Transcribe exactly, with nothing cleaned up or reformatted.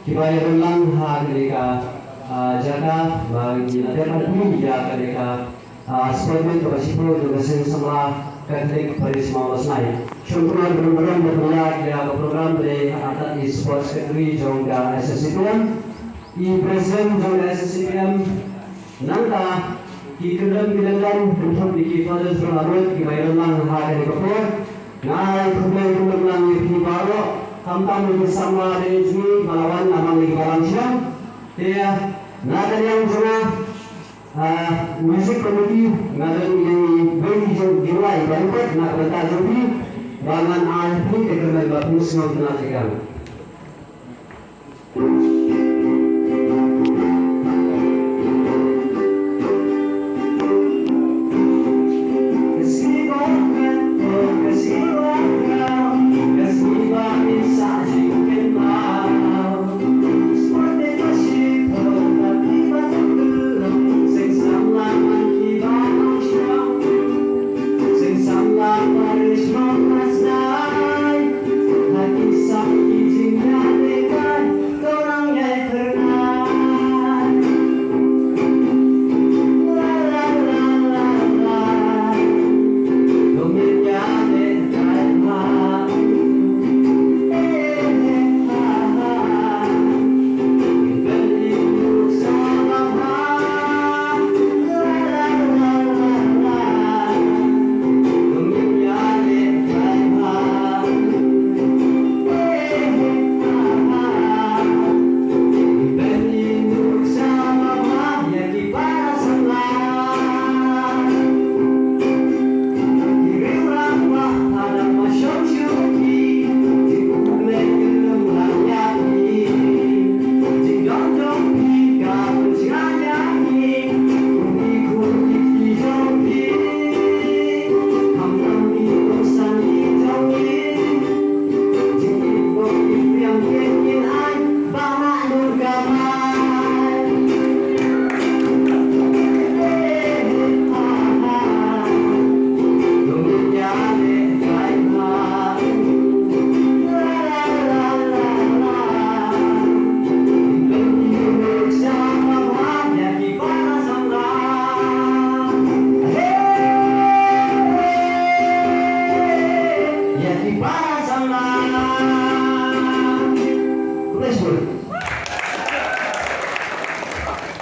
Kiba ïadon lang ha kane ka, ah, jaka ba ngi la dep ban plie ïa kane ka, ah, sportsman kaba shiphew jong ka Seng Samla Catholic Parish Mawlasnai. Shong kumno ban burom ban pynlait ïa ka program ba dei ha ka sports secretary jong ka S S C P M. I president jong ka S S C P M. Nangta ki kyndon ki lyngdoh kynthup ïa ki Fathers Brotherhood kiba ïadon lang ha kane ka por. Nga ai khublei khublei lang ïa phi baroh, khamtam ïa ki samla de jong ngi ba la wan namar ïa ki balang shnong. Te na ka liang jong nga, ah, music committee, nga don ïa ngi wei jong ngi lai ba ïa na ka bynta jong phi ba ngan ai phi te kyrmen ba phi sngewtynnat ïa ka.